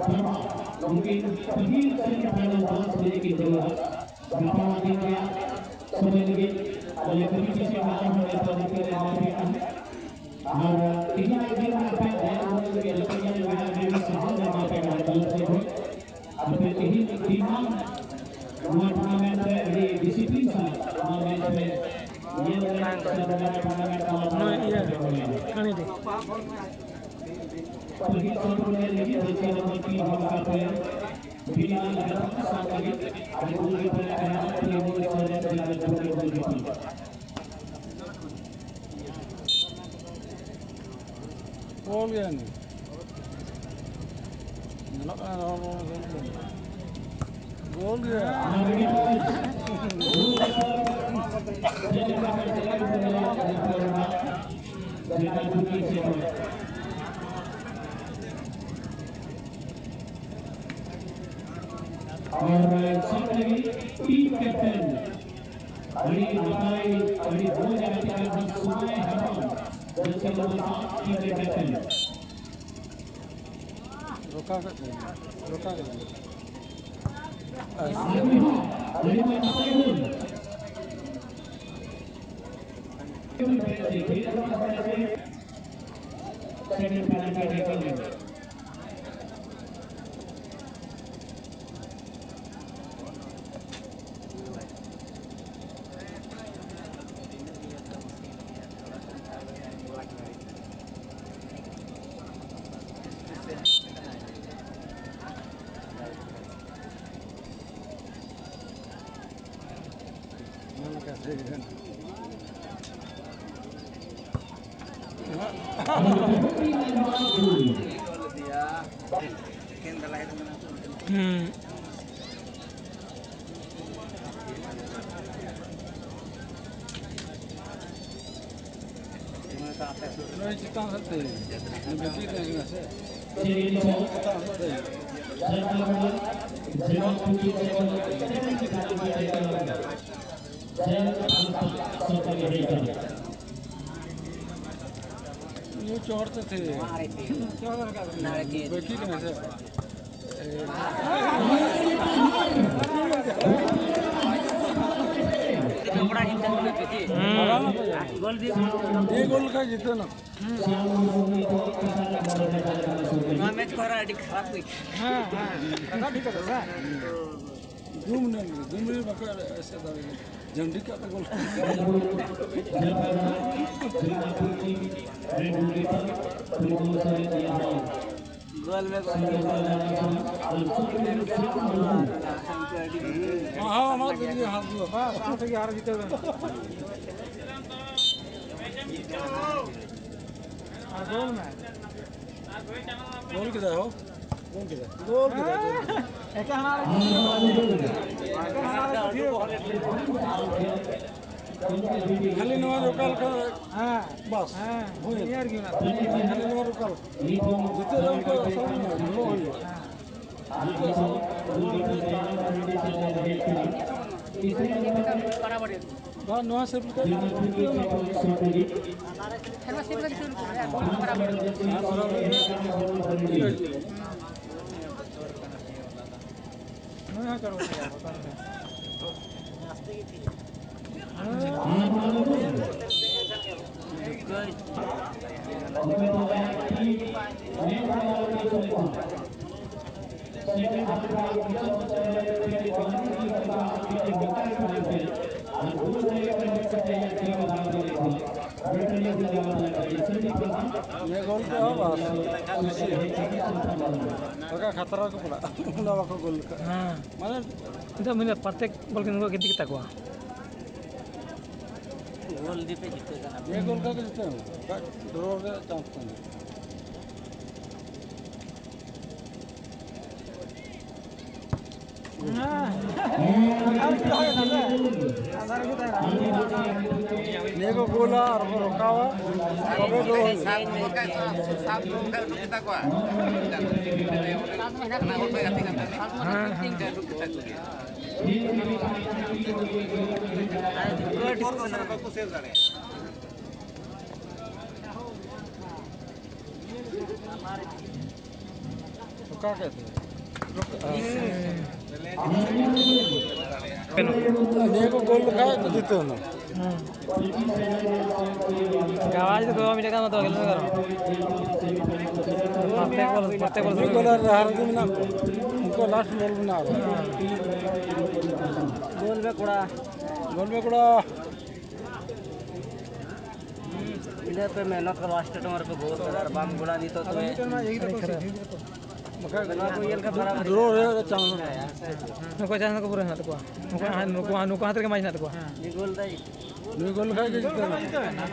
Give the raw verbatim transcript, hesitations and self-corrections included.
ᱩᱱᱠᱤᱱ ᱯᱟᱹᱦᱤᱞ semi final ᱵᱟᱞᱟᱱᱥ ᱞᱟᱹᱜᱤᱫ ᱠᱤᱱ ᱫᱟᱹᱲᱟ᱾ ᱜᱟᱯᱟ ᱫᱤᱱ ᱨᱮᱭᱟᱜ ᱥᱚᱢᱚᱭ ᱞᱟᱹᱜᱤᱫ ᱟᱞᱮ ᱠᱚᱢᱤᱴᱤ ᱥᱮᱫ ᱠᱷᱚᱱ ᱟᱨᱦᱚᱸ ᱱᱮᱣᱛᱟ ᱜᱤᱨᱟᱹ ᱮᱢᱟ ᱯᱮ ᱠᱟᱱᱟ᱾ ᱟᱨ ᱛᱮᱦᱮᱧᱟᱜ ᱫᱤᱱ ᱨᱮ ᱟᱯᱮᱭᱟᱜ ᱫᱟᱭᱟ ᱫᱩᱞᱟᱹᱲ ᱞᱟᱹᱜᱤᱫ ᱟᱞᱮ ᱠᱚ ᱧᱮᱞ ᱢᱮᱱᱟᱜᱼᱟ, ᱟᱹᱰᱤ ᱟᱹᱰᱤ ᱥᱟᱨᱦᱟᱣ ᱞᱮ ᱮᱢᱟ ᱯᱮ ᱠᱟᱱᱟ ᱟᱞᱮ ᱛᱚᱨᱚᱯ ᱥᱮᱫ ᱠᱷᱚᱱ᱾ ᱟᱯᱮ ᱛᱮᱦᱮᱧ ᱫᱤᱱ ᱢᱟ ᱱᱚᱣᱟ ᱴᱩᱨᱱᱟᱢᱮᱱᱴ ᱨᱮ ᱟᱹᱰᱤ ᱰᱤᱥᱤᱯᱞᱤᱱ ᱥᱟᱞᱟᱜ ᱱᱚᱣᱟ ᱢᱮᱪ ᱨᱮ ᱧᱮᱞ ᱨᱮᱱᱟᱜ ᱥᱮ ᱱᱚᱣᱟ ᱴᱩᱨᱱᱟᱢᱮᱱᱴ ᱛᱟᱞᱟ ᱛᱟᱞᱟ ᱱᱚᱣᱟ ᱤᱭᱟᱹ ᱛᱮ ᱠᱟᱹᱦᱱᱤ ᱫᱚ᱾ ᱯᱟᱹᱦᱤᱞ ᱥᱚᱢᱯᱩᱨᱱ ᱞᱟᱹᱜᱤᱫ ᱫᱚ ᱪᱮᱫ ᱦᱚᱸ ᱵᱟᱹᱲᱛᱤ ᱦᱚᱸ ᱵᱟᱝ ᱠᱟᱛᱮ ᱵᱤᱱᱟᱹ ᱜᱟᱛᱟᱠ ᱥᱟᱶ ᱞᱟᱹᱜᱤᱫ ᱟᱹᱰᱤ ᱩᱱᱤ ᱠᱚ ᱞᱮᱠᱟ ᱟᱹᱰᱤ ᱩᱱᱤ ᱠᱚ ᱞᱮᱠᱟ ᱟᱹᱰᱤ ᱩᱱᱤ ᱠᱚ ᱞᱮᱠᱟ ᱜᱳᱞ ᱜᱮᱭᱟ ᱱᱤ᱾ ᱧᱮᱞᱚᱜ ᱠᱟᱱᱟ ᱱᱚᱣᱟ ᱵᱚᱞ ᱜᱮ᱾ ᱜᱳᱞ ᱜᱮᱭᱟ᱾ ᱟᱨ ᱥᱟᱵ ᱞᱟᱹᱜᱤᱫ ᱴᱤᱢ ᱠᱮᱯᱴᱮᱱ ᱟᱹᱰᱤ ᱱᱟᱯᱟᱭ, ᱟᱹᱰᱤ ᱢᱚᱡᱽ ᱮ ᱜᱟᱛᱮ ᱠᱟᱱ ᱠᱷᱟᱱ ᱥᱩᱢᱟᱭ ᱦᱮᱢᱵᱨᱚᱢ, ᱡᱟᱹᱨᱥᱤ ᱱᱚᱢᱵᱚᱨ ᱥᱟᱛ, ᱴᱤᱢ ᱨᱮ ᱠᱮᱯᱴᱮᱱ᱾ ᱨᱚᱠᱟ ᱠᱟᱜ ᱠᱟᱹᱱᱟᱹᱧ, ᱨᱚᱠᱟ ᱠᱟᱜ ᱠᱟᱹᱱᱟᱹᱧ᱾ ᱟᱹᱰᱤ ᱢᱚᱡᱽ, ᱟᱹᱰᱤ ᱢᱚᱡᱽ ᱱᱟᱯᱟᱭ ᱜᱳᱞ᱾ ᱥᱮᱢᱤ ᱯᱷᱟᱭᱱᱟᱞ ᱨᱮ ᱠᱷᱮᱞ᱾ ᱦᱩᱸ᱾ ᱱᱚᱜᱼᱚᱭ ᱪᱮᱛᱟᱱ ᱥᱮᱫ ᱛᱮ᱾ ᱵᱷᱤᱛᱤᱨ ᱨᱮ ᱦᱤᱡᱩᱜᱼᱟ ᱥᱮ? ᱪᱮᱛᱟᱱ ᱥᱮᱫ ᱛᱮ ᱦᱤᱡᱩᱜᱼᱟ᱾ ᱱᱤᱭᱟᱹ ᱪᱚᱴ ᱛᱮ ᱛᱮ᱾ ᱵᱟᱹᱠᱤ ᱠᱟᱱᱟ ᱥᱮ? ᱦᱩᱸ᱾ ᱜᱳᱞ ᱫᱤᱭᱮ ᱜᱳᱞ ᱠᱷᱟᱱ ᱡᱤᱛᱟᱹᱣ ᱱᱟ᱾ ᱱᱚᱣᱟ ᱢᱮᱪ ᱠᱚ ᱟᱹᱰᱤ ᱠᱷᱟᱨᱟᱯ ᱦᱩᱭ᱾ ᱦᱮᱸ, ᱦᱮᱸ᱾ ᱫᱩ ᱢᱤᱱᱤᱴ ᱨᱮ, ᱫᱩ ᱢᱤᱱᱤᱴ ᱵᱟᱠᱚ ᱮᱥᱮᱫ ᱫᱟᱲᱮᱭᱟᱜᱼᱟ᱾ ᱡᱟᱹᱱᱰᱤ ᱠᱟᱜ ᱛᱮ ᱜᱳᱞ᱾ ᱜᱳᱞ ᱢᱮ, ᱜᱳᱞ ᱢᱮ, ᱜᱳᱞ ᱢᱮ᱾ ᱦᱮᱸ, ᱦᱮᱸ, ᱚᱱᱟ ᱛᱮᱜᱮ ᱦᱟᱨ ᱫᱚ᱾ ᱵᱟᱥ, ᱚᱱᱟ ᱛᱮᱜᱮ ᱦᱟᱨ ᱡᱤᱛᱟᱹᱣ ᱫᱚ᱾ ᱟᱨ ᱜᱳᱞ ᱢᱮ᱾ ᱜᱳᱞ ᱠᱮᱫᱟᱭ ᱦᱳ᱾ ᱜᱳᱞ ᱠᱮᱫᱟᱭ᱾ ᱜᱳᱞ ᱠᱮᱫᱟᱭ, ᱜᱳᱞ ᱠᱮᱫᱟᱭ᱾ ᱮᱠᱟᱞ ᱦᱟᱱᱟ ᱨᱮ ᱮᱠᱟᱞ ᱦᱟᱱᱟ ᱨᱮ ᱛᱷᱤᱭᱟᱹ᱾ ᱠᱷᱟᱹᱞᱤ ᱱᱚᱣᱟ ᱨᱚᱠᱟ ᱞᱮᱠᱷᱟᱱ ᱦᱮᱸ᱾ ᱵᱟᱥ᱾ ᱦᱮᱸ᱾ ᱦᱩᱭ ᱮᱱᱟ᱾ ᱱᱤᱭᱟᱹ ᱟᱨ ᱜᱮ ᱢᱮᱱᱟᱜ ᱛᱟᱭᱟ᱾ ᱠᱷᱟᱹᱞᱤ ᱱᱚᱣᱟ ᱨᱚᱠᱟ ᱞᱮᱠᱷᱟᱱ᱾ ᱡᱤᱛᱟᱹᱣ ᱞᱮᱱ ᱠᱚ ᱥᱚᱢᱚᱭ ᱫᱚ ᱦᱩᱭᱩᱜᱼᱟ᱾ ᱦᱮᱸ᱾ ᱵᱟᱝ, ᱱᱚᱣᱟ ᱥᱮᱫ ᱞᱮᱠᱟ ᱜᱮ᱾ ᱱᱩᱭ ᱦᱚᱸ ᱪᱚᱨᱚᱠ ᱜᱮᱭᱟ, ᱵᱚᱛᱚᱨ ᱜᱮ᱾ ᱱᱤᱭᱟᱹ ᱜᱳᱞ ᱠᱚ ᱵᱟᱥ, ᱵᱮᱥᱤ᱾ ᱵᱟᱠᱷᱟᱱ ᱠᱷᱟᱛᱨᱟ ᱠᱚ ᱯᱟᱲᱟᱜᱼᱟ, ᱚᱱᱟ ᱵᱟᱠᱚ ᱜᱳᱞ ᱠᱟᱜᱼᱟ᱾ ᱦᱮᱸ᱾ ᱢᱟᱱᱮ ᱱᱤᱛᱚᱜ ᱢᱤᱫ ᱯᱨᱚᱛᱮᱠ ᱵᱚᱞ ᱠᱤᱱ ᱜᱤᱰᱤ ᱠᱮᱫ ᱛᱟᱠᱚᱣᱟ᱾ ᱜᱳᱞ ᱤᱫᱤ ᱯᱮ ᱡᱤᱛᱟᱹᱣ ᱠᱟᱱᱟ᱾ ᱱᱤᱭᱟᱹ ᱜᱳᱞ ᱠᱷᱟᱱ ᱜᱮ ᱡᱤᱛᱟᱹᱣ ᱮᱱᱟ᱾ ᱵᱟᱠᱷᱟᱡ ᱰᱨᱚ ᱨᱮᱭᱟᱜ ᱪᱟᱱᱥ ᱛᱟᱦᱮᱱᱟ᱾ ᱱᱤᱭᱟᱹ ᱠᱚ ᱜᱳᱞᱟ ᱟᱨ ᱠᱚ ᱨᱚᱠᱟᱣᱟ, ᱛᱚᱵᱮ ᱜᱳᱞ ᱦᱩᱭᱩᱜᱼᱟ᱾ ᱥᱟᱵ ᱜᱳᱞ ᱠᱷᱟᱱ ᱩᱰᱩᱠ ᱜᱮᱛᱟ ᱠᱚᱣᱟ᱾ ᱚᱱᱟ ᱜᱳᱞ ᱠᱷᱚᱱ ᱜᱟᱛᱮ ᱠᱟᱱ ᱛᱟᱦᱮᱱᱟ᱾ ᱦᱮᱸ, ᱦᱮᱸ᱾ ᱩᱰᱩᱠ ᱜᱮᱛᱟ ᱠᱚ ᱜᱮᱭᱟ᱾ ᱚᱠᱟ ᱠᱮᱫ ᱫᱚ? ᱱᱤᱭᱟᱹ ᱠᱚ ᱜᱳᱞ ᱞᱮᱠᱷᱟᱡ ᱡᱤᱛᱟᱹᱣ ᱮᱱᱟ᱾ ᱜᱟᱣᱟ ᱡᱩᱫᱤ ᱜᱳᱞ ᱢᱤᱫᱴᱮᱡ ᱜᱟᱱ ᱫᱚ ᱜᱮᱞ ᱜᱟᱱᱚᱜᱼᱟ᱾ ᱯᱨᱚᱛᱮᱠ ᱵᱚᱞ, ᱯᱨᱚᱛᱮᱠ ᱵᱚᱞ ᱢᱤᱫ ᱜᱳᱞ ᱟᱨ ᱞᱟᱦᱟ ᱨᱮᱜᱮ ᱢᱮᱱᱟᱜ ᱠᱚᱣᱟ᱾ ᱩᱱᱠᱩ ᱞᱟᱥᱴ ᱵᱚᱞ ᱢᱮᱱᱟᱜᱼᱟ᱾ ᱜᱳᱞ ᱢᱮ ᱠᱚᱲᱟ᱾ ᱜᱳᱞ ᱢᱮ ᱠᱚᱲᱟ᱾ ᱤᱱᱟᱹ ᱯᱮ ᱢᱮᱦᱱᱚᱛ ᱠᱟᱫᱟ, ᱞᱟᱥᱴ ᱴᱟᱭᱤᱢ ᱨᱮᱯᱮ ᱜᱳᱞ ᱠᱟᱫᱟ ᱟᱨ ᱵᱟᱢ ᱜᱳᱞᱟ ᱱᱤᱛᱚᱜ ᱛᱚᱵᱮ᱾ ᱵᱟᱠᱷᱟᱡ ᱱᱚᱣᱟ ᱠᱚ ᱤᱭᱟᱹ ᱞᱮᱠᱷᱟᱱ ᱰᱨᱚ ᱨᱮᱭᱟᱜ ᱪᱟᱱᱥ ᱢᱮᱱᱟᱜᱼᱟ᱾ ᱱᱩᱠᱩ ᱪᱟᱱᱥ ᱫᱚ ᱯᱩᱨᱟᱹ ᱦᱮᱱᱟᱜ ᱛᱟᱠᱚᱣᱟ᱾ ᱱᱩᱠᱩ, ᱱᱩᱠᱩ, ᱱᱩᱠᱩ ᱦᱟᱛ ᱨᱮᱜᱮ ᱢᱮᱪ ᱦᱮᱱᱟᱜ ᱛᱟᱠᱚᱣᱟ᱾ ᱱᱩᱭ ᱜᱳᱞ ᱫᱟᱭ᱾ ᱱᱩᱭ ᱜᱳᱞ ᱞᱮᱠᱷᱟᱡ ᱜᱮ ᱡᱤᱛᱟᱹᱣ ᱮᱱᱟ᱾